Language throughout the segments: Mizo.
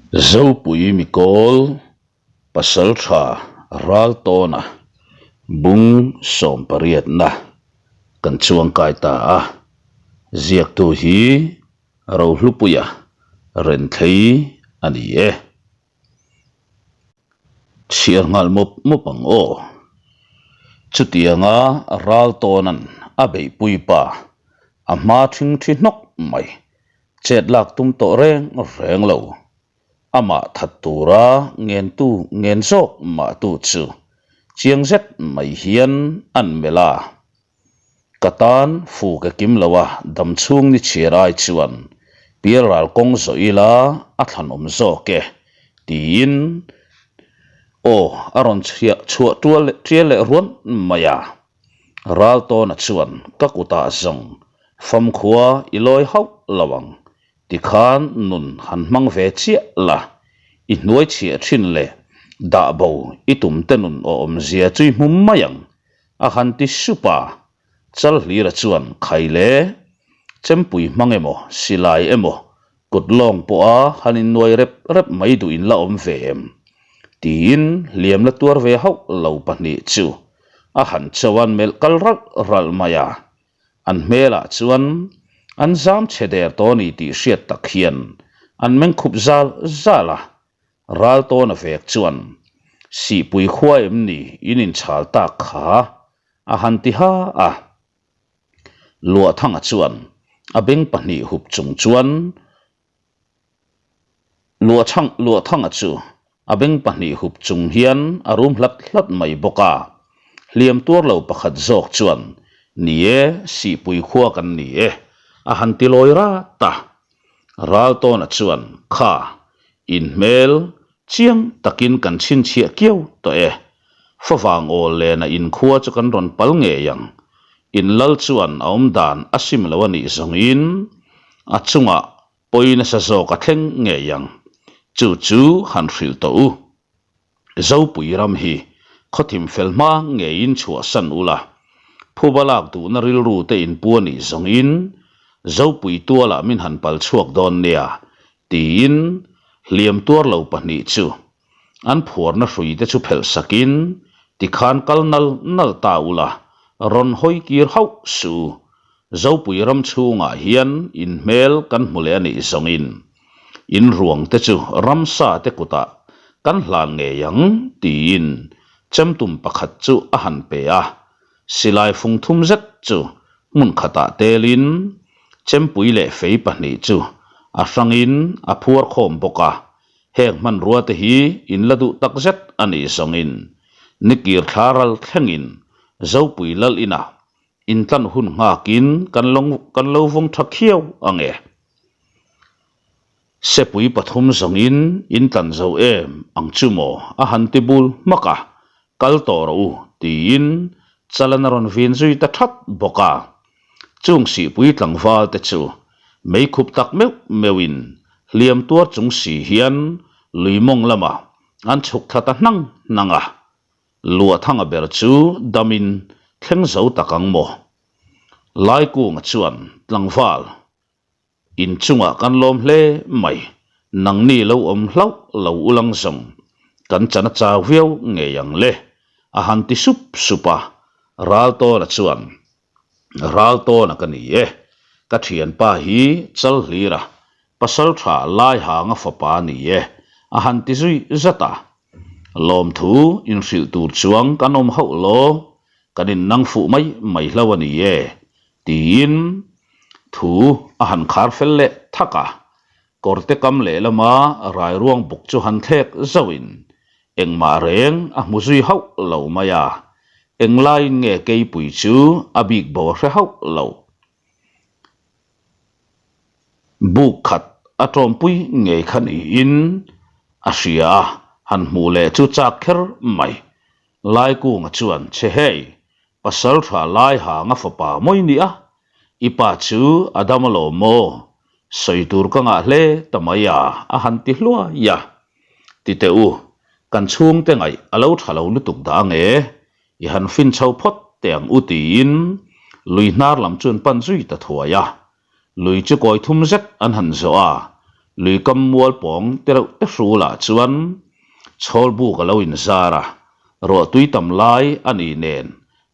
Zopui Mikawl Pasaltha Raltawna bung sawmpariatna kan chuangkai ta a, ziaktu hi Rohlupuia Renthei a ni e. Chhiar nghal mawp mawp ang aw. Chutianga Raltawna'n a beihpui pa a hma thingthi hnawk mai. Chet lak tum tawh reng reng lo. Amah that tura ngentu ngen zawk mahtu chu chiang zet mai hian an melh a. Ka tan fu ka kim lo a, dam chhung ni chhiar ai chuan pialral kawng zawh ila a thlanawm zawk e tiin aw a rawn chhiah chhuah tual leh tial leh ruan mai a. Raltawna chuan ka kutah zawng famkhua i lawi hauh lo ang Tikhan nun han hmang ve chiah la, i hnuai chhiah thin leh dah bo i tum te nun awmzia chu i hmu mai ang, a han ti sup a. Chalhlira chuan khai le, chempui hmang emaw, silai emaw, kut lawng pawha han innuai rep rep mai duh in la awm ve em? Tiin hliam la tuar ve hauh lo pahnih chu a han chauhan melh kal ralh ralh mai a. An hmelah chuan an zam chhe der tawh a ni tih hriat tak hian an meng khup zal zal a, Raltawna vek chuan Sihpui khua em ni in inchhal tak kha a han ti ha a. Luahthanga chuan a beng pahnih hup chung chuan Luahchhang Luahthanga chu a beng pahnih hup chung hian a rum hlat hlat mai bawk a. Hliam tuar lo pakhat zawk chuan, Ni e, Sihpui khua kan ni e, a han ti lawi rat a. Raltawna chuan, Kha, in hmel chiang takin kan chhinchhiah kiau tawh e. Favang awl lena in khua chu kan rawn pal ngei ang. In lal chuan a awm dan a sim lo a nih zawngin a chungah pawi nasa zawk a thleng ngei ang. Chu chu han hrilh tawh u. Zopui ram hi khawthim fel hma ngeiin chhuahsan ula, phuba lak duhna rilru te in pu a nih zawngin Zopui tualah min han pal chhuak dawn nia tiin hliam tuar lo pahnih chu An phuarna hrui te chu phelh sakin, Tikhan kal nal nal ta ula, rawn hawi kir hauh suh u. Zopui ram chhungah hian in hmel kan hmu leh a nih zawngin, in ruang te chu ramsa te kutah kan hlan ngei ang, tiin chemtum pakhat chu a han pe a. Silai fung thum zet chu hmun khatah telin chempui leh fei pahnih chu a hrangin a phuar khawm bawk a. Heng hmanrua te hi in la duh tak zet a nih zawngin nikir thla ral thlengin Zopui lal inah intlan hun nghakin kan lo kan lo vawng tha khiau ang e. Sepui pathum zawngin intlan zo em ang chu maw a han ti bul hmak a, kal tawh rawh u tiin chalan a rawn vin zui ta that bawk a. Chung sihpui tlangval te chu meikhup tak meuh meuhin hliam tuar chung si hian lui mawng lamah an chhuk thla ta hnang hnang a. Luahthanga ber chu damin thleng zo tak ang maw? Laikunga chuan tlangval In chungah kan lawm hle mai, nangni lo awm hlauh lo ulang zawng, kan chan a chau viau ngei ang le, a han ti sup sup a, Raltawna chuan, Raltawna ka ni e, ka thianpa hi Chalhlira, Pasaltha Laihanga fapa a ni e, a han ti zui zat a. Lawmthu inhrilh tur chuang kan awm hauh law, kan innang fuh mai mai hlo a ni e, Tiin thu a han khar fel leh thak a, kawrte kam lehlama rairuang buk chu han thlek zauhin engmah reng a hmu zui hauh lo mai a, englaiin nge keipui chu a bik bo a hre hauh lo. Buk khat a tawmpui ngei kha niin a hria a, han hmuh leh chu chak kher mai. Laikunga chuan, Che hei, Pasal tha lai hang a fapa mawi nia, i pa chu a dam alawm maw? Sawi tur ka ngah hle ta mai a, a han ti hluai a. Ti teh u, kan chhungte ngaih a lo tha lo lutuk dah ang e, i han fin chho phawt teh ang u tiin lui hnar lam chu an pan zui ta thuai a. Lui chu kawi thum zet an han zawh a. Luikam mual pawng te reuh te hrulah chuan chhawlbuk a lo inzar a, ruahtui tam lai a ni nen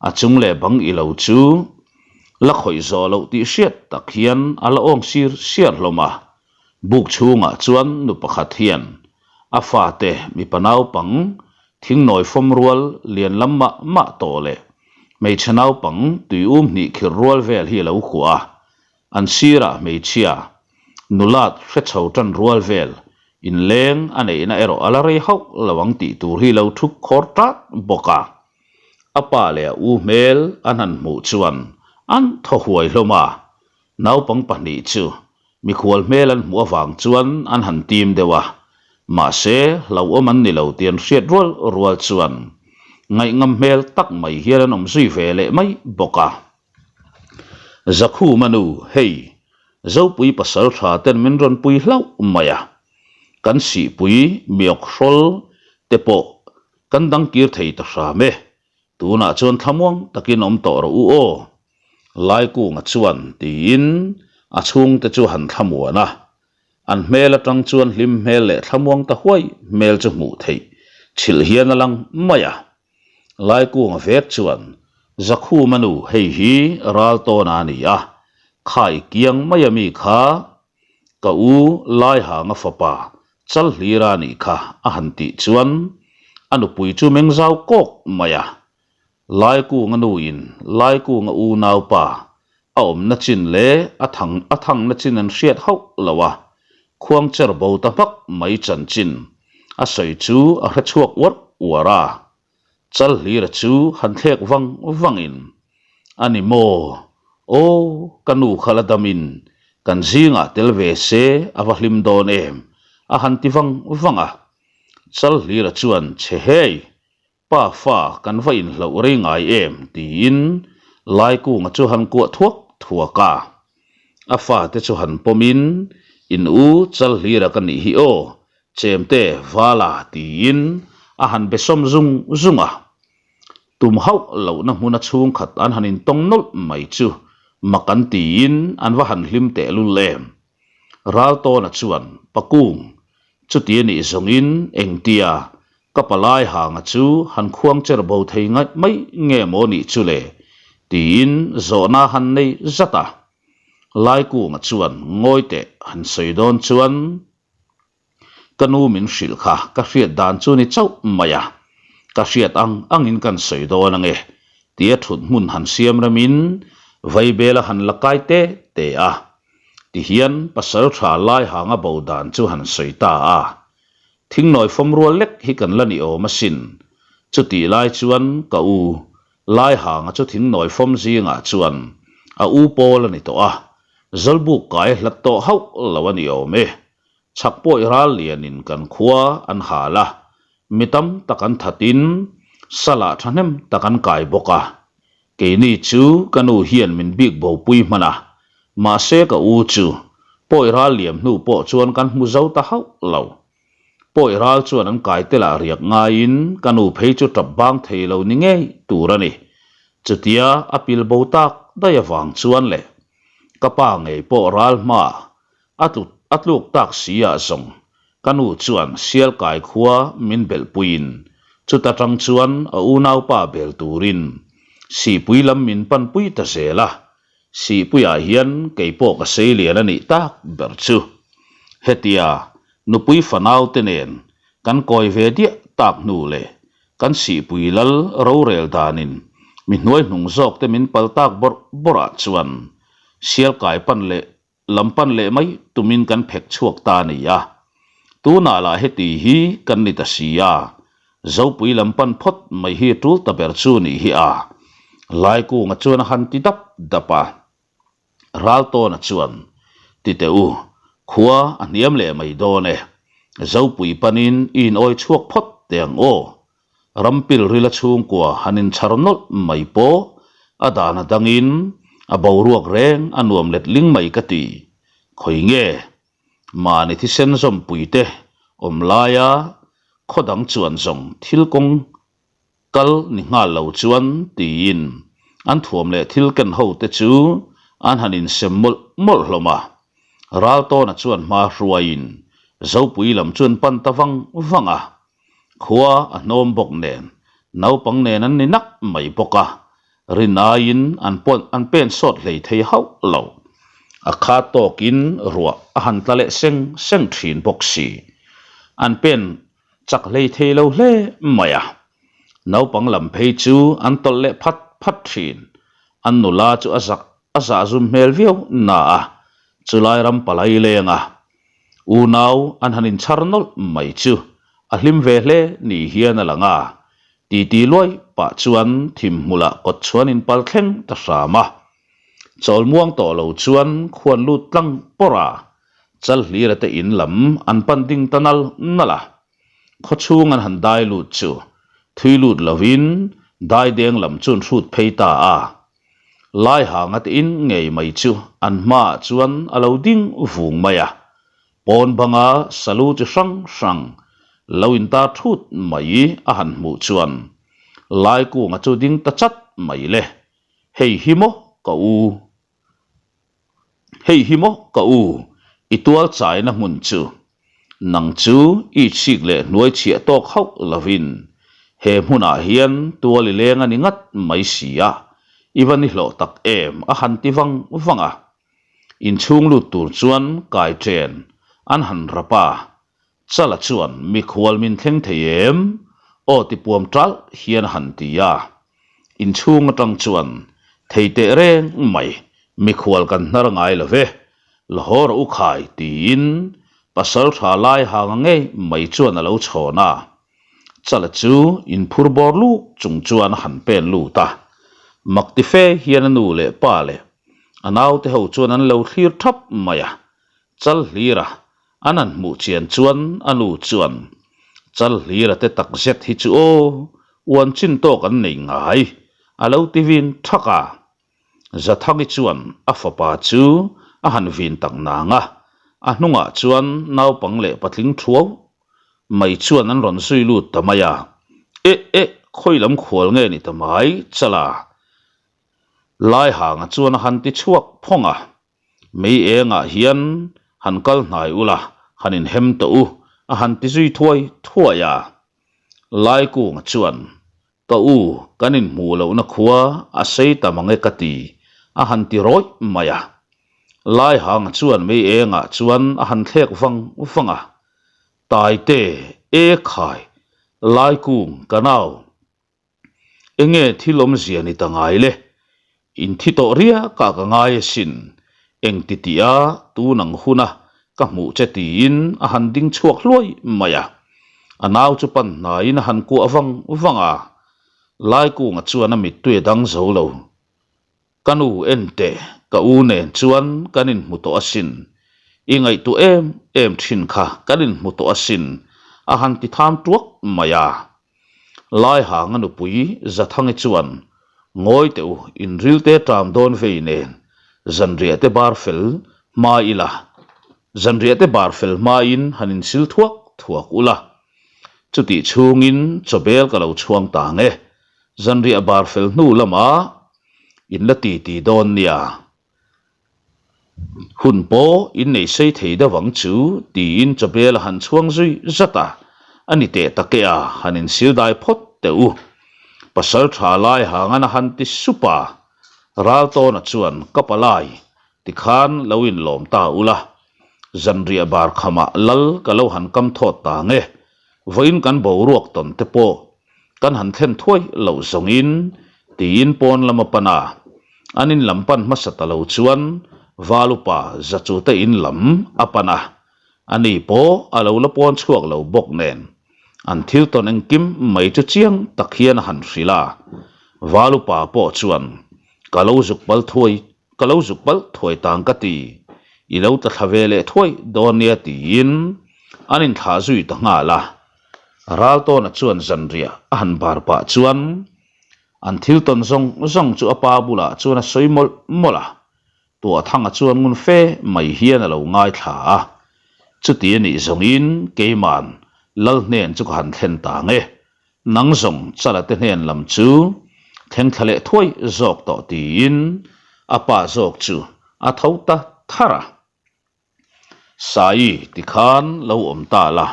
a chung leh bang i lo chu la khawih zawh loh tih hriat tak hian a la awng sir siar hlawm a. Buk chhungah chuan nu pakhat hian a fate mipa naupang thingnawi fawm rual lian lam mah mah tawh leh hmeichhe naupang tuium hnih khirh rual vel hi a lo kuah a, An sirah hmeichhia, nulat hre chho tan rual vel, inleng a neihna erawh a la rei hauh lo ang tih tur hi lo thup khawr tat bawk a. A pa leh a u hmel an han hmuh chuan an thaw huai hlawm a, naupang pahnih chu mikhual hmel an hmuh avang chuan an han tim deuh a, mahse hlauhawm an ni lo tih an hriat rual rual chuan ngaihngam hmel tak mai hian an awm zui ve leh mai bawk a. Zakhuma nu, hei, Zopui pasal tha ten min rawn pui hlauh mai a, kan sihpui miawk hrawl te pawh kan dang kir thei ta hram e, tunah chuan thlamuang takin awm tawh rawh u aw, Laikunga chuan tiin a chhungte chu han thlamuan a, an hmel atang chuan hlim hmel leh thlamuang ta huai hmel chu hmuh theih chhilh hian a lang mai a. Laikunga vek chuan, Zakhuma nu hei hi Raltawna a ni a, khai kiang mai a mi kha ka u Laihanga fapa Chalhlira a nih kha a han tih chuan a nupui chu meng zau kawk mai a. Laikunga nuin Laikunga unaupa a awmna chin leh a thang a thangna chin an hriat hauh lo a, khuangcher bo ta hmak mai chanchin a sawi chu a hre chhuak uarh uarh a. Chalhlira chu han thlek vang vangin, A ni maw? Aw, ka nu kha la damin kan zingah tel ve se a va hlim dawn em? a han ti vang vang a. Chalhlira chuan, Che hei! Pa fa kan va inhloh rei ngai em? tiin Laikunga chu han kuah thuak thuak a. A fate chu han pawmin, In u Chalhlira ka nih hi aw, Chemte Vala tiin a han be sawm zung zung a. Tum hauh lohna hmuna chhungkhat an han intawng nawlh mai chu mak an tiin an va han hlim tehlul em. Raltawna chuan, Pakung, chuti a nih zawngin engtia Ka palai hanga chu han khuang cher bo thei ngaih mai nge maw nih chu le? tiin zawhna han nei zat a. Laikunga chuan ngawi teh han sawi dawn chuan ka nu min hrilh kha ka hriat dan chu ni chauh mai a, ka hriat ang angin kan sawi dawn ange tia thut hmun han siam remin vaibel a han la kai te te a. Tihian pasal tha lai hanga bo dan chu han sawi ta a. Thingnawi fawm rual lek hi kan la ni awm asin. Chutih lai chuan ka u, Laihanga chu thingnawi fawm zingah chuan a u pawl a ni tawh a, Zawlbuk kai hlat tawh hauh lo a ni awm e. Chhakpawih ral lianin kan khua an hal a, mi tam tak an thatin salah thahnem tak an kai bawk a. Keini chu ka nu hian min bik bopui hman a, mahse ka u chu pawi ral liam hnu pawh chuan kan hmu zo ta hauh lo. Pawi ral chuan an kai te lah riak ngaiin ka nu phei chu tap bang thei lo ni ngei tur a ni. Chutia a pil bo tak daih avang chuan leh ka pa ngei pawh ral hmaah A tlut a tluk tak si ah zawng ka nu chuan Sialkai khua min belh puiin chuta tang chuan a unaupa bel turin Sihpui lam min pan pui ta zel a, Sihpuiah hian kei pawh ka sei lian a nih tak ber chu. Hetia nupui fanau te nen kan kawi ve diah tak hnu leh kan Sihpui lal rorel danin mi hnuai hnung zawk te min pal tak bawrh bawrh ah chuan Sialkai pan leh Lam pan leh mai tumin kan phek chhuak ta a ni a. Tunah lah heti hi kan ni ta si a, Zopui lam pan phawt mai hi tul ta ber chu nih hi a. Laikunga chuan a han ti dap dap a. Raltawna chuan, Ti teh u, khua a hniam leh mai dawn e. Zopui panin i inawi chhuak phawt teh ang aw. Rampil rila chhungkua han inchhar nawlh mai pawh a dan a dangin a boruak reng a nuam let ling mai ka ti. Khawi nge? Mahni thisen zawmpuite awm laia khaw dang chuan zawng thil kawng kal ni nghal lo chuan tiin an thuam leh thil ken ho te chu an han insem mawlh mawlh hlawm a. Raltawna chuan hma hruaiin Zopui lam chu an pan ta vang vang a. Khua a hnawm bawk nen, naupang nen an ni nak mai bawk a, rin aiin an pawn an pen sawt hlei thei hauh lo. A khat tawkin ruah a han tla leh seng seng thin bawk si. An pen chak hlei thei lo hle mai a. Naupang lam phei chu an tawlh leh phat phat thin. An nula chu a zak a zahzum hmel viau na a, chulai ram palai leng a unau an han inchhar nawlh mai chu a hlim ve hle ni hian a lang a, titi luai pah chuan thim hmulah kawt chhuan inpal thleng ta hram a. Chawlmuang tawh lo chuan khuan lut tlang pawrh a, Chalhlira te in lam an pan ding ta nal nal a. Khawchhung an han dai lut chu thui lut lovin daideng lam chu an hrut phei ta a. Laihanga te in ngei mai chu an hmaah chuan a lo ding vung mai a. Pawn banga salu chi hrang hrang lo intar thut mai a han hmuh chuan Laikunga chu ding ta chat mai le, Hei hi maw ka u? Hei hi maw ka u, i tual chaina hmun chu. Nang chu i chhik leh hnuai chhiah tawk hauh lovin he hmunah hian tual i leng a ni ngat mai si a, i va ni hlawh tak em a han ti vang vang a. Inchhung lut tur chuan kai chen an han rap a, Chala chuan mikhual min thleng thei em? Aw ti puam ṭalh hian a han ti a. Inchhung aṭang chuan thei teh reng mai, mikhual kan hnar ngai lo ve, Lahore u khai tiin pasal ṭha lai hanga ngei mai chuan a lo chhawn a. Chala chu inphur bawr luk chung chuan a han pen lut a. Mak ti fe hian a nu leh pa leh a naute ho chuan an lo thlir ṭhap mai a. Chal hlir a, An han hmuh chian chuan a nu chuan, Chalhlira te tak zet hi chu aw, uan chin tawk an nei ngai, a lo ti vin thak a. Zathangi chuan a fapa chu a han vin tak nang a, a hnungah chuan naupang leh patling thuau mai chuan an rawn zui lut ta mai a. Eh eh, khawi lam khual nge ni ta mai, Chala? Laihanga chuan a han ti chhuak phawng a. Mei engah hian han kal hnai ula, han inhem tawh u, a han ti zui thuai thuai a. Laikunga chuan, Ka u, kan inhmuh lohna khua a sei ta mang e ka ti, a han ti rawih mai a. Laihanga chuan mei engah chuan a han thlek vang vang a, Taite, e khai, Laikung, ka nau. Enge thil awmzia ni ta ngai le? In thi tawh riak ah ka ngai asin. Eng ti tih a tun ang hun a ka hmuh che tiin a han ding chhuak hluai mai a. A nau chu pan hnaiin a han kuah vang vang a. Laikunga chuan a mittui a dang zo lo. Ka nu en teh, ka u nen chuan kan inhmu tawh asin. I ngaihtuah em em thin kha kan inhmu tawh asin, a han ti tham tuak mai a. Laihanga nupui Zathangi chuan, Ngawi teh u, inrilte ṭam dawn vei nen, zanriah te bar fel hma ila, zanriah te bar fel hmain han insil thuak thuak ula. Chutih chhungin chawbel ka lo chhuang ta ang e, zanriah bar fel hnu lamah in la ti ti dawn nia. Hun pawh in nei sei thei deuh ang chu tiin chawbel a han chhuang zui zat a, a ni teh tak e a, han insil dai phawt teh u. Pasal tha lai hangan a han ti sup a, Raltawna chuan ka palai tikhan lo inlawm ta ula, zanriah bar khamah lal ka lo han kam thawt ta nge, vawiin kan boruak tawn te pawh Kan han thlen thuai loh zawngin tiin pawn lam a pan a, an in lam pan hmasa ta lo chuan Valupa Zachute in lam a pan a, ani pawh a lo la pawn chhuak lo bawk nen an thil tawn engkim mai chu chiang tak hian a han hrilh a, Valupa pawh chuan ka lo zuk pal thuai ka lo zuk palh thuai tang ka ti, i lo tla thla ve leh thuai dawn nia tiin an inthlah zui ta nghal a. Raltawna chuan zanriah a han bar pah chuan an thil tawn zawng zawng chu a pa bulah chuan a sawi mawlh mawlh a, Tuahthanga chuan ngun fe mai hian a lo ngaithla a, chuti a nih zawngin keiman Lal hnen chu ka han thlen ta ang e, nang zawng Chala te hnen lam chu thleng thla leh thuai zawk tawh tiin a pa zawk chu a tho ta tharh a. Saii tikhan lo awm ta la,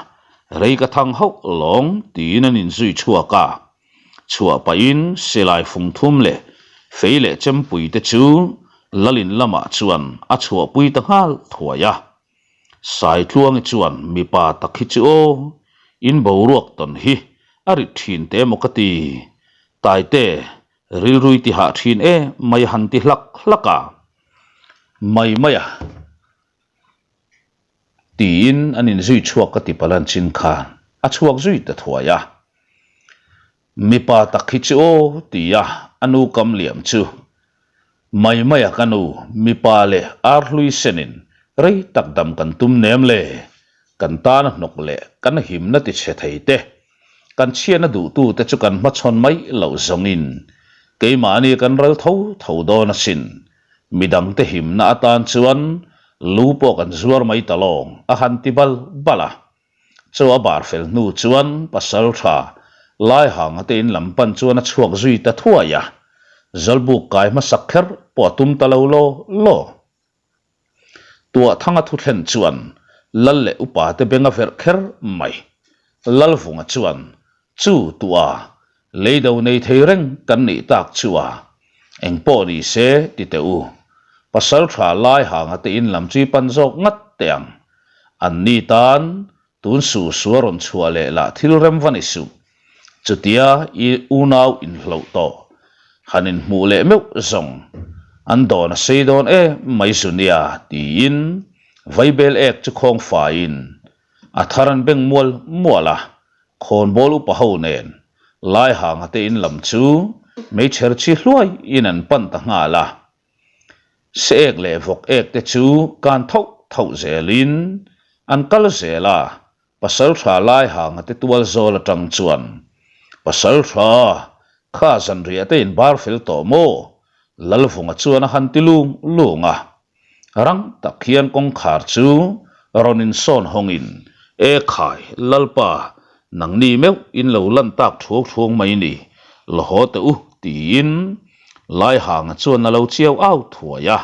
rei ka thang hauh lawng tiin an inzui chhuak a. Chhuah pahin silai fung thum leh fei leh chempui te chu Lalin lamah chuan a chhuahpui ta nghal thuai a. Saitluangi chuan mipa tak hi chu aw, in boruak tawn hi a rit thin teh emaw ka ti. Taite, rilrui ti hah thin e mai han ti hlak hlak a. Mai mai a. Tiin an inzui chhuak ka ti palh anchin khan a chhuak zui ta thuai a. Mipa tak hi chu aw tia a nu kam liam chu mai mai a ka nu mipa leh ar hlui senin rei tak dam kan tum nem le, kan tana hnawk leh kan himna ti chhe thei te, kan chhiatna duhtu te chu kan hmachhawn mai loh zawngin keimahni kan ral tho tho dawn asin, midangte himna atan chuan lu pawh kan zuar mai ta lawng a han ti bal bal a. Chaw a bar fel hnu chuan pasal tha Laihanga te in lam pan chuan a chhuak zui ta thuai a, Zawlbuk kai hmasak kher pawh a tum ta lo law law. Tuahthanga thu thlen chuan Lal leh upa te beng a verh kher mai. Lalvunga chuan chu tua leido nei thei reng kan nih tak chu a, engpawh ni se ti teh u. Pasal tha Laihanga te in lam chu i pan zawk ngat teh ang. An ni tan tun su su a rawn chhuah leh lah thil rem va ni suh. Chutia i unau inhloh tawh han inhmuh leh meuh zawng an dawn a sei dawn em mai zu nia tiin vaibel ek chu khawng faiin a thar an beng mual mual a, khawnbawl upa ho nen Laihanga te in lam chu meichher chi hluai in an pan ta nghal a. Se ek leh vawk ek te chu kan thoh thoh zelin an kal zel a, Pasaltha Laihanga te tual zawl atang chuan, Pasaltha, kha zanriah te in bar fel tawh maw? Lalvunga chuan a han ti lung lung a. Rang tak hian kawngkhar chu rawn insawn hawngin, E khai, Lalpa, nangni meuh in lo lan tak thuak thuak mai ni, la haw teh u, tiin Laihanga chuan a lo chiau au thuai a.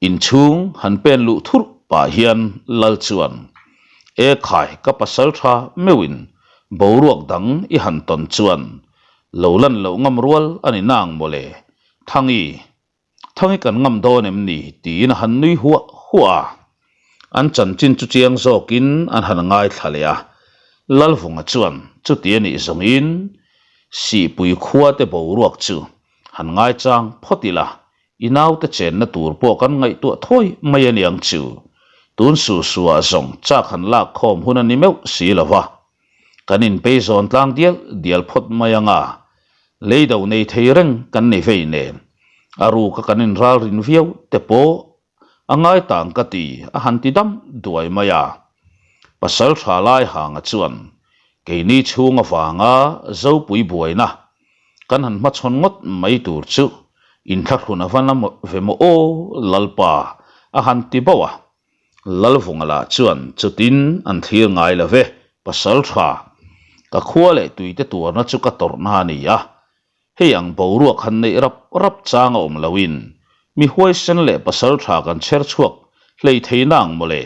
Inchhung han pen luh thurh pah hian Lal chuan, E khai, ka pasal tha meuhin boruak dang i han tawn chuan lo lan loh ngam rual a ni nang mawle, Thangi, Thangi kan ngam dawn em ni? tiin a han nui huah huah a. An chanchin chu chiang zawkin an han ngaithla leh a. Lalvunga chuan chuti a nih zawngin Sihpui khuate boruak chu han ngaichang phawt ila, i naute chenna tur pawh kan ngaihtuah thawi mai a niang chu. Tun su suah zawng chak han lak khawm hun a ni meuh si lo va. Kan inpeizawn tlang dial dial phawt mai anga, leido nei thei reng kan ni vei nen, a ruka kan inralrin viau te pawh A ngai tang ka ti, a han ti dam duai mai a. Pasal tha lai hanga chuan keini chhung avanga Zopui buaina kan han hmachhawn ngawt mai tur chu inthlahrun a va na ve maw aw Lalpa a han ti bauh a. Lalvunga lah chuan chutin an thlir ngai lo ve, Pasal tha, ka khua leh tuite tuarna chu ka tawrhna a ni a, Hei ang boruak han neih rap rap chang a awm loin mi huaisen leh pasal tha kan chher chhuak hlei thei nang mawle.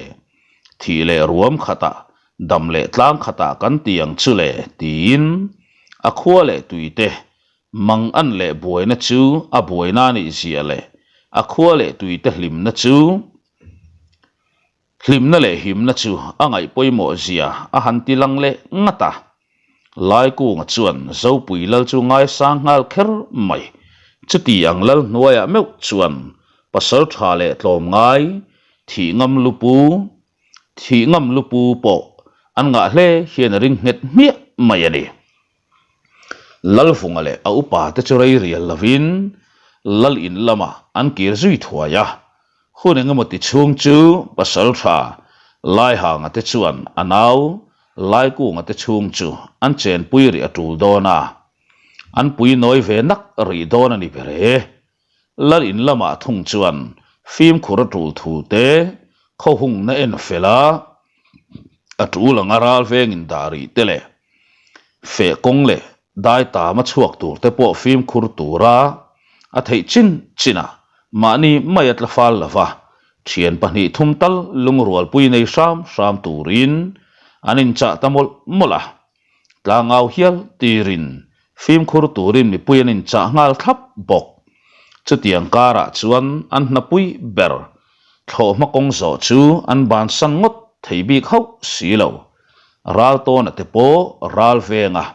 Thih leh ruam khatah, dam leh tlang khatah kan ti ang chu le tiin a khua leh tuite mang an leh buaina chu a buaina a nih zia leh a khua leh tuite hlimna chu Hlimna leh himna chu a ngaih pawimawh zia a han ti lang leh ngat a. Laikunga chuan Zopui lal chu ngaisang nghal kher mai. Chuti ang lal hnuaiah meuh chuan pasal tha leh tlawm ngai, thih ngam lupu, thih ngam lupu pawh an ngah hle hian a ring nghet hmiah mai a ni. Lalvunga leh a upa te chu rei rial lovin lal in lamah an kir zui thuai a, hun engemaw ti chhung chu pasal tha Laihanga te chuan a nau Laikunga te chhung chu an chenpui rih a tul dawn a, an pui nawi ve nak rih dawn a ni ber e. Lal in lamah thung chuan fimkhur a tul thu te khawhungna en fel a, a tul anga ral vengin dah rih te leh feh kawng leh dai tam a chhuak tur te pawh fimkhur tura a theih chin chin a, mahni mai a tla fal lova. Thian pahnih thum tal lungrualpui nei hram hram turin an inchah ta mawlh mawlh a. Tlangau hial tirin fimkhur turin mipui an inchah nghal thlap bawk. Chutiang karah chuan an hnapui ber thlawhhma kawng zawh chu an bansan ngawt thei bik hauh si lo. Raltawna te pawh ral venga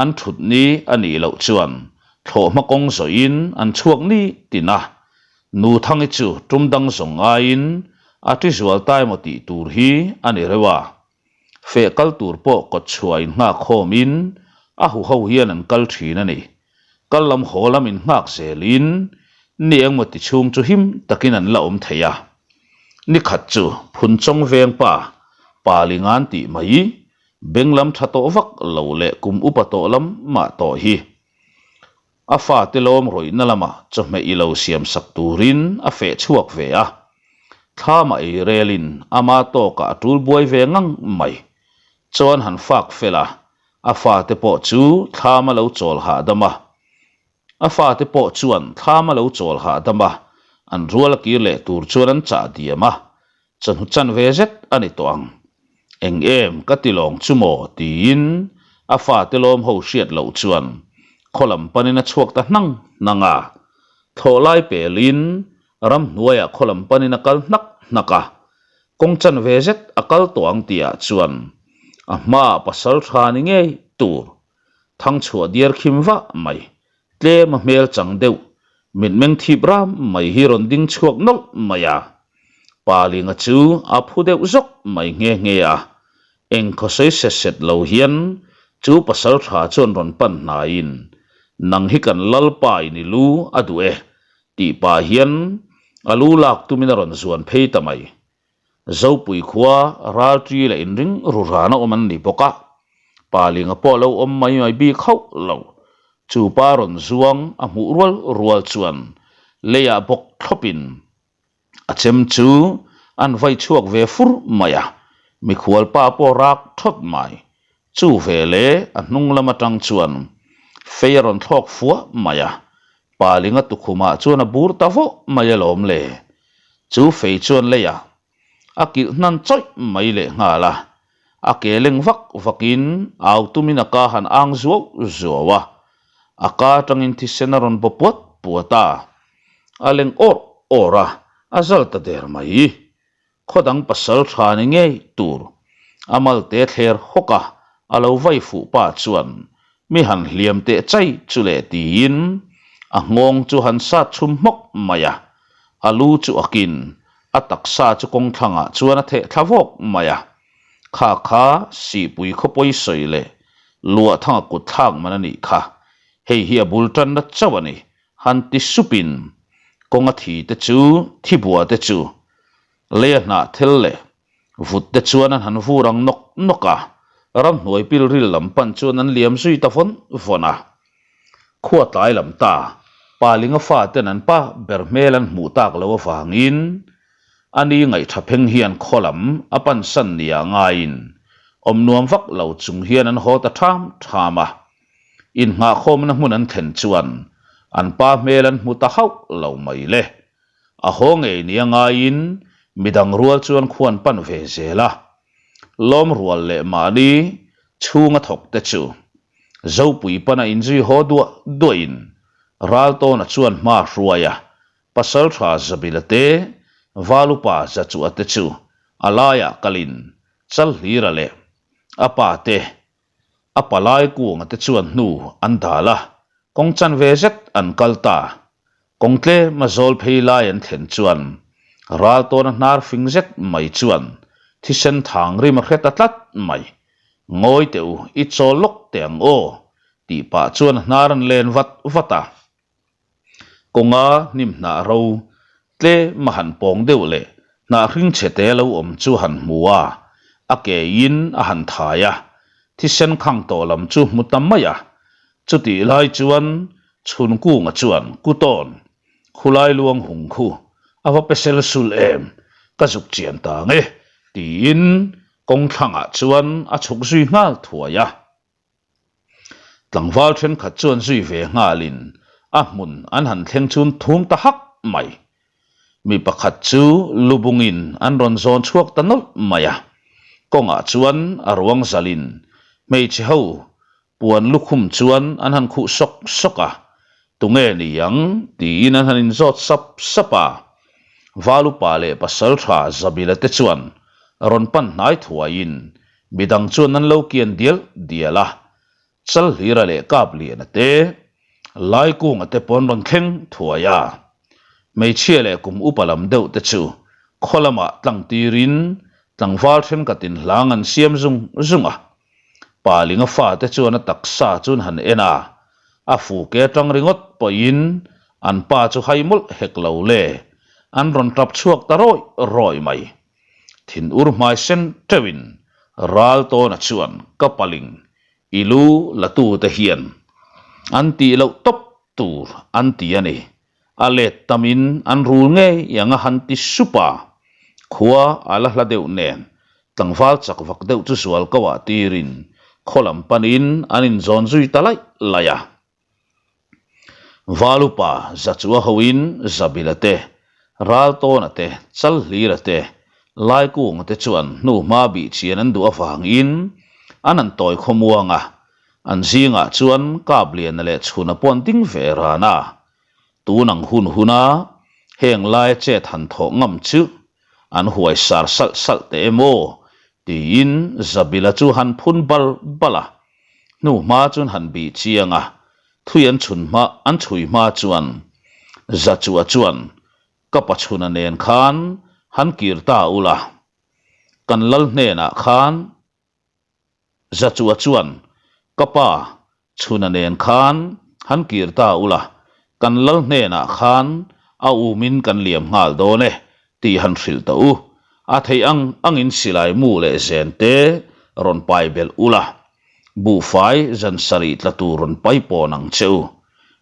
an thut ni a nih loh chuan thlawhhma kawng zawhin an chhuak ni tin a. Nuthangi chu tum dang zawng ngaiin a ti zual ta emaw tih tur hi a ni reuh a. Feh kal tur pawh kawt chhuah in nghak khawmin a huho hian an kal thin a ni. Kal lam haw lam in nghak zelin ni engmaw ti chhung chu him takin an la awm thei a. Ni khat chu Phunchawng veng pa, pa Lingan tih mai, beng lam tha tawh vak lo leh kum upa tawh lam mah tawh hi a fate lawm rawihna lamah chawhmeh i lo siam sak turin a feh chhuak ve a. Thlamah ei relin ama tawkah a tul buai ve ngang mai. Chuan han fak fel a, a fate pawh chu thlam a lo chawl hahdam a. A fate pawh chuan thlam a lo chawl hahdam a, an rual a kir leh tur chuan an chah diam a, chawhnu chan ve zet a ni tawh ang. Eng em ka ti lawng chu maw? tiin a fate lawm ho hriat loh chuan khaw lam panin a chhuak ta hnang hnang a. Thlawh lai pelin Ramhnuaiah khaw lam panin a kal hnak hnak a, kawng chanve zet a kal tawh ang tihah chuan a hmaah pasal tha ni ngei tur thangchhuah diar khim vah mai, tlem a hmel chang deuh, mitmeng thip ram mai hi rawn ding chhuak nawlh mai a. Palinga chu a phu deuh zawk mai nghe nghe a, Eng khawsawi set set lo hian chu pasal tha chuan rawn pan hnaiin, Nang hi kan Lalpa in i lu a duh e, tih pah hian a lu lak tumin a rawn zuan phei ta mai. Zopui khua ralṭi leh inring ru rana awm an ni bawk a, Palinga pawh a lo awm mai mai bik hauh lo. Chu pa rawn zuang a hmuh rual rual chuan leiah bawk thlawpin A chem chu an vai chhuak ve fur mai a, mikhual pa pawh rak thawt mai. Chu ve leh a hnung lam atang chuan fei a rawn thlawk fuah mai a, Palinga tukhumah chuan a bur ta vawh mai alawm le. Chu fei chuan leiah a kilh hnan chawih mai leh nghal a, a ke leng vak vakin au tumin a ka han ang zuau zuau a, a ka atangin thisen a rawn baw puat puat a. A leng awrh awrh a, a zal ta der mai. Khaw dang pasal tha ni ngei tur. A malte thler hawk a, a lo vai fuh pa chuan mi han hliam teh chai chu leh tiin a nghawng chu han sat chhum hmawk mai a. A lu chu a kin, a taksa chu kawng thlangah chuan a theh thla vawk mai a. Kha kha Sihpui khawpawi sawi leh Luahthanga kut thlak man a nih kha. Hei hi a bul tanna chauh a ni. Han ti supin kawnga thi te chu thi bua te chu leia hnah thel leh vut te chuan an han vur ang nawk nawk a, ramhnuai pilril lam pan chuan an liam zui ta vawn vawn a. Khua tlai lam ta, Palinga fa ten an pa ber hmel an hmuh tak loh avangin a ni ngaihṭha pheng hian khaw lam a pansan nia ngaiin awm nuam vak lo chung hian an haw ta ṭham ṭham a. Innghahkhawmna hmun an thlen chuan an pa hmel an hmu ta hauh lo mai le. A haw ngei nia ngaiin midang rual chuan khuan pan ve zel a. Lawm rual leh mahni chhunga thawk te chu Zopui pana inzui haw duah duahin Raltawna chuan hma hruai a, Pasaltha Zabila te, Valupa Zachuah te chu a laiah kalin Chalhlira leh a pa te A palai kunga te chuan hnu an dal a, kawng chanve zet an kal ta. Kawng tlem a zawl phei lai an thlen chuan ral tawna hnar fing zet mai chuan thisen thang rim a hre ta tlat mai. Ngawi teh u, i chawl lawk teh ang aw, tih pah chuan a hnar an len vat vat a. Kawnga hnim hnah ro tlem a han pawng deuh leh hnah hring chhe te lo awm chu han hmu a, a ke in a han thai a, thisen khang tawh lam chu hmu ta mai a. Chutih lai chuan Chhunkunga chuan Kutawn, khulai luang hung khu a va pesel sul em, ka zuk chian ta ang e, tiin kawng thlangah chuan a chhuk zui nghal thuai a. Tlangval thenkhat chuan zui ve nghalin a hmun an han thleng chhun thum ta hak mai. Mi pakhat chu lubungin an rawn zawn chhuak ta nawlh mai a, kawngah chuan a ruang zalin hmeichhe ho puan lukhum chuan an han khuh sawk sawk a, tunge ni ang tiin an han inzawt sap sap a. Valupa leh Pasaltha Zabila te chuan rawn pan hnai thuaiin midang chuan an lo kian dial dial a, Chalhlira leh Kapliana te, Laikunga te pawh an rawn thleng thuai a. Hmeichhia leh kum upa lam deuh te chu khaw lamah tlang tirin tlangval thenkhatin hlang an siam zung zung a. Palinga fate chuan a taksa chu an han en a, a fuke atang ringawt pawhin an pa chu hai mawlh hek lo le, an rawn tap chhuak ta rawih rawih mai. Thinur hmai sen teuhin Raltawna chuan ka paling i lu la tute hian an tih loh tawp tur an ti a ni. A let tamin an rul ngei ang a han ti sup a, khua a la hla deuh nen tlangval chak vak deuh chu zual ko ah tirin khaw lam panin an inzawn zui ta laih laih a. Valupa Zachua hoin Zabila te, Raltawna te, Chalhlira te, Laikunga te chuan hnuhma bih chian an duh avangin an han tawi khawmuang a, an zingah chuan Kapliana leh Chhuna pawh an ding ve ran a. Tun ang hun huna heng laia chet han thawh ngam chu an huai sar salh salh teh em aw tiin Zabila chu han phun bal bal a. Hnu hma chuan han bih chiang a, thui an chhun hma an chhui hma chuan Zachua chuan ka pachhuna nen khan han kir ta ula, kan lal hnenah khan Zachua chuan ka pa chhuna nen khan han kir ta ula, kan lal hnenah khan a umin kan liam nghal dawn e tih han hrilh tawh u. A theih ang angin silai mu leh zen te rawn pai belh ula, buhfai zan sarih tla tur rawn pai pawn ang che u.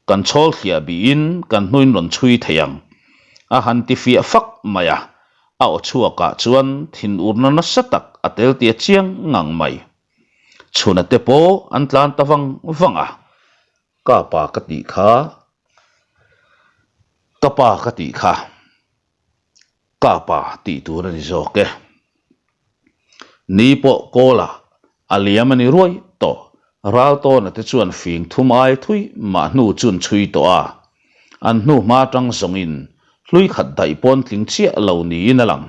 Kan chhawl thliah bihin kan hnuin rawn chhui thei ang. A han ti fiah fak mai a, a aw chhuakah chuan thinurna nasa tak a tel tia chiang ngang mai. Chhuna te pawh an tlan ta vang vang a, Ka pa ka tih kha, ka pa ka tih kha, ka pa tih tur a ni zawk e. Ni pawh kawlah a liam a ni ruai tawh. Raltawna te chuan fing thum ai thui mah hnu chun chhui tawh a. An hnu hma tang zawngin hlui khat daih pawn tling chiah lo niin a lang.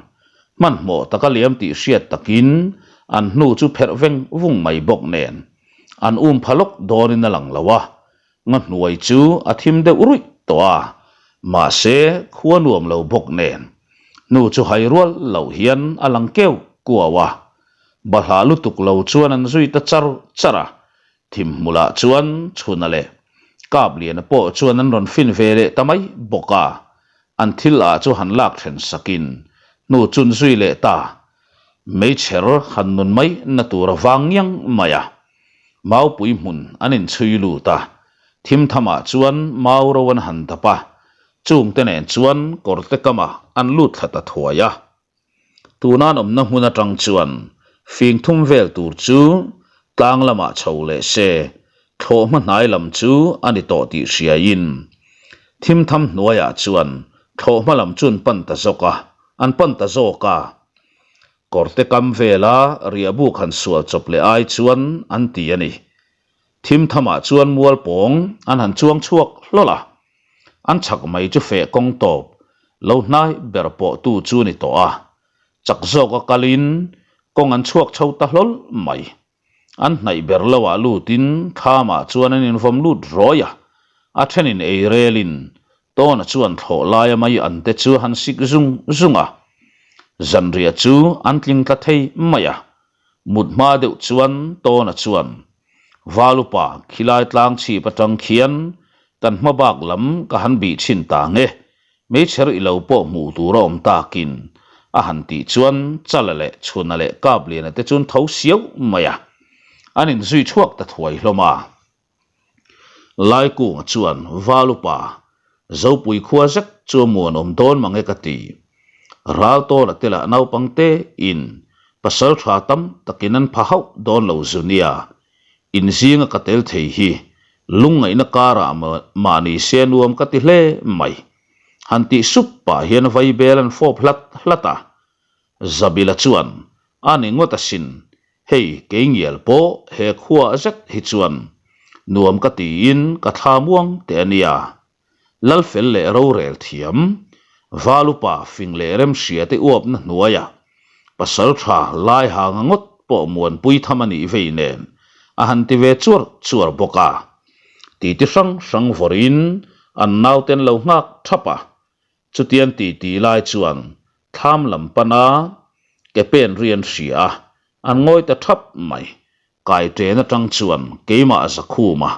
Hmanhmawh taka liam tih hriat takin an hnu chu pherh veng vung mai bawk nen. An um pha lawk dawnin a lang lo a, nga hnuai chu a thim deuh ruih tawh a, mahse khua nuam lo bawk nen hnu chu hai rual loh hian a lang keuh kuau a, bahlah lutuk lo chuan an zui ta char char a, thim hmulah chuan Chhuna leh Kapliana pawh chuan an rawn fin ve leh ta mai bawk a, an thil ah chu han lak then sakin hnu chun zui leh ta. Meichher han nun mai na tur a vang ngiang mai a. Maupui hmun an inchhui lut a, thim thamah chuan mau ro an han dap a, chungte nen chuan kawrte kamah an lut thla ta thuai a. Tuna an awmna hmun atang chuan fing thum vel tur chu tlang lamah chho leh se, thlawhhma hnai lam chu a ni tawh tih hriaiin thim tham hnuaiah chuan thlawhhma lam chu an pan ta zawk a. An pan ta zawk a, kawrte kam vela riahbuk han sual chawp leh ai chuan an ti a ni. Thim thamah chuan mual pawng an han chuang chhuak hlawl a, an chhak mai chu feh kawng tawp lo hnai ber pawh tu chu ni tawh a, chak zawka kalin kawng an chhuak chho ta hlawl mai. An hnaih ber lo ah lutin thlamah chuan an invawm lut rawi a, a thenin ei relin Tawna chuan thlawh laia mai an te chu han sik zung zung a, zanriah chu an tling tla thei mai a. Mut hma deuh chuan Tawna chuan, Valupa khilai tlang chhip atang khian kan hma bak lam ka han bih chhin ta nge, Meichher i lo pawh hmuh tur a awm takin a han tih chuan Chala leh Chhuna leh Kapliana te chuan tho siau mai a, an inzui chhuak ta thuai hlawm a. Laikunga chuan Valupa, Zopui khua zet chu a muanawm dawn mang e ka ti. Raltawna te lah naupang te in pasal tha tam takin an pha hauh dawn lo zu nia. Inzinga ka tel thei hi lungngaihna karah mahni se nuam ka ti hle mai. Han tih sup pah hian vaibel an fawp hlat hlat a. Zabila chuan, A ni ngawt asin, hei kei ngial pawh he khuaah zet hi chuan nuam ka tiin ka thla muang teh a nia. Lalfel leh rorel thiam, Valupa fing leh remhria te uapna hnuaiah pasal tha lai hanga ngawt pawh muanpui tham a nih vei nen a han ti ve chuar chuar bawk a. Titi hrang hrang vawrin an nauten lo nghak thap a, Chutiang titi lai chuan thlam lam pana ke pen ri an hria a, an ngawi ta thap mai. Kai ṭen aṭang chuan keimah a zakhum a,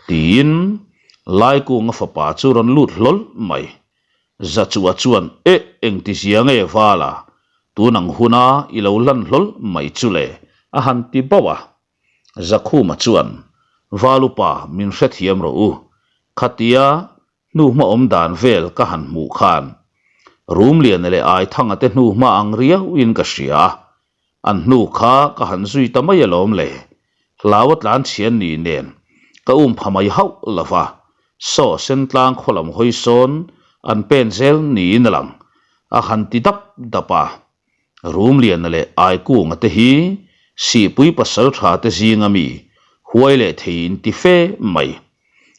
tiin Laikunga fapa chu rawn lut hlawl mai. Zachua chuan, Eh, engtizia nge Vala, tun ang huna i lo hlan hlawl mai chu le, a han ti bauh a. Zakhuma chuan, Valupa, min hrethiam rawh u, khatia Hnuhma awm dan vel ka han hmuh khan Rumliana leh Aithanga te hnuhma ang riauin ka hria a, an hnu kha ka han zui ta mai alawm le. Hlau a tlan chhian ni nen ka um pha mai hauh lo va, saw Sentlang khaw lam hawi sawn an pen zel niin a lang, a han ti dap dap a. Rumliana leh Aikunga te hi Sihpui pasal tha te zinga mi huai leh thei in ti fe mai.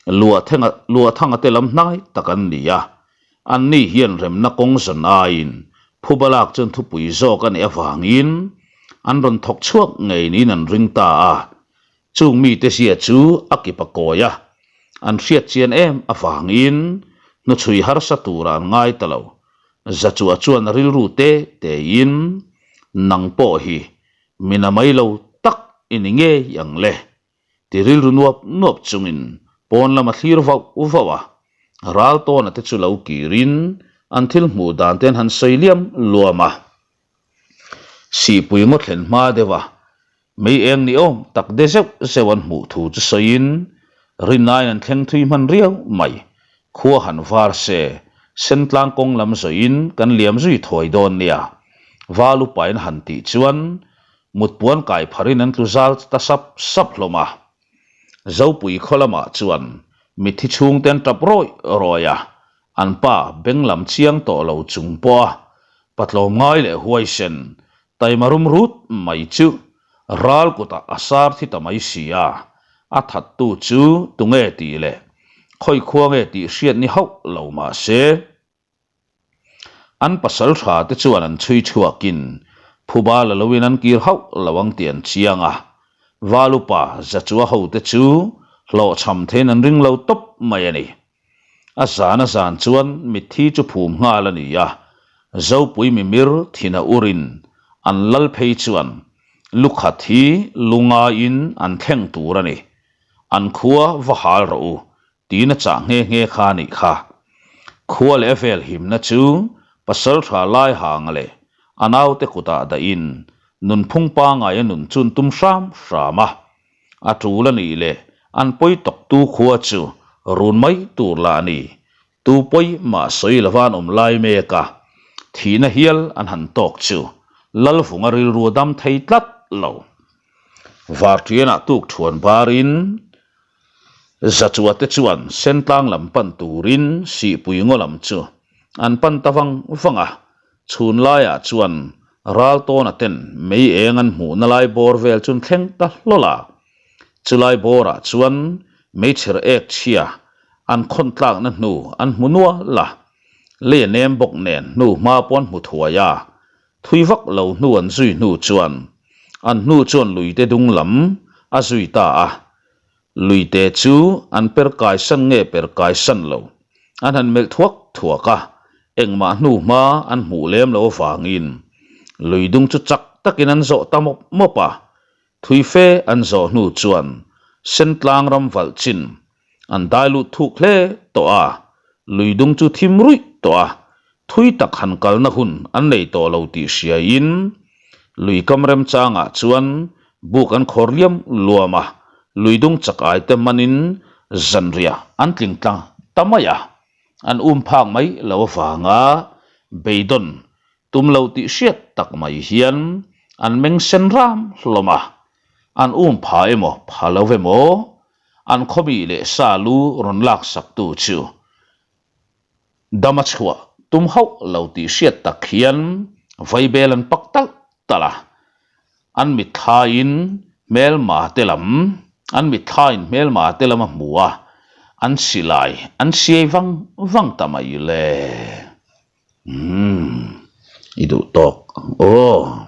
Luathenga Luathanga te lam hnai tak an ni a, anni hian remna kawng zawn aiin phuba lak chuan thupui zawk a nih avangin an rawn thawk chhuak ngei niin an ring ta a. Chung mite zia chu a kip a kawi a, an hriat chian em avangin hnuchhui harsa tura an ngai ta lo. Zachua chuan a rilru te tein, Nang pawh hi mina mai lo tak i ni ngei ang le, ti rilru nuap nuap chungin pawn lam a thlir vauh vauh a. Raltawna te chu lo kirin an thil hmuh dan te an han sawi liam luam a. Sihpui ngaw thlen hma deuh a, mei eng ni awm tak de zeuh zeuh an hmuh thu chu sawiin rinaiin an thleng thui hman riau mai. Khua han var se, Sentlang kawng lam zawiin kan liam zui thuai dawn nia. Val upain han tih chuan mutpuan kai pharin an tlu zal ta sap sap hlawm a. Zopui khaw lamah chuan mitthi chhungte an tap rawih rawih a, An pa beng lam chiang tawh lo chung pawha patlawm ngai leh huaisen taima rum rut mai chu ral kutah a sar thi ta mai si a, a thattu chu tunge tih leh khawi khua nge tih hriat ni hauh lo mah se, an pasal tha te chuan an chhui chhuakin phuba la loin an kir hauh lo ang tih an chiang a, Valupa Zachua hote chu hlawhchham theiin an ring lo tawp mai a ni. A zan a zan chuan mitthi chu phum nghal a ni a, Zopui mimir thina urin an lal phei chuan lukhat hi lu ngaiin an thleng tur a ni. An khua va hal rawh u tiin a chah nghe nghe kha a nih kha. Khua leh a vel himna chu Pasaltha Laihanga leh a naute kutah dahin nunphung pangai a nun chun tum hram hram a. A tul a nih leh an pawi tawktu khua chu run mai tur lah a ni. Tu pawi mah sawi lova an awm lai mek a, thihna hial an han tawk chu Lalvunga rilru a dam thei tlat lo. Varṭianah tuk ṭhuan barin Zachuate chuan Sentlang lam pan turin Sihpui ngaw lam chu an pan ta vang vang a, Chhun laiah chuan Raltawna ten mei eng an hmuhna lai bawr vel chu an thleng ta hlawl a. Chulai bawrah chuan meichher ek chhia an khawn tlakna hnu an hmu nual a. Lei a nem bawk nen hnu hma pawh an hmu thuai a. Thui vak lo hnu an zui hnu chuan an hnu chuan luite dung lam a zui ta a. Luite chu an per kaisan nge per kaisan lo an han melh thuak thuak a, engmah hnu hma an hmuh lem lo avangin lui dung chu chak takin an zawh ta mawp mawp a, thui fe an zawh hnu chuan Sentlang ram valh chin an dai lut thuk hle tawh a, lui dung chu thim ruih tawh a, thui tak han kalna hun an nei tawh lo tih hriaiin lui kam remchangah chuan buk an khawr liam luam a, lui dung chak ai te hmanin zanriah an tling tlang ta mai a, an um phak mai lo avanga beidawn tum lo tih hriat tak mai hian an meng sen ram hlawm a, an um pha emaw pha lo emaw an khawmi leh sa lu rawn lak sak tu chu dama chhuah. tum hauh lo tih hriat tak hian vaibel an pak talh talh a, an mitthlaiin hmelma te lam an mitthlaiin hmelma te lam a hmu a, an silai an siai vang vang ta mai le. Umm i duh tawk ang aw.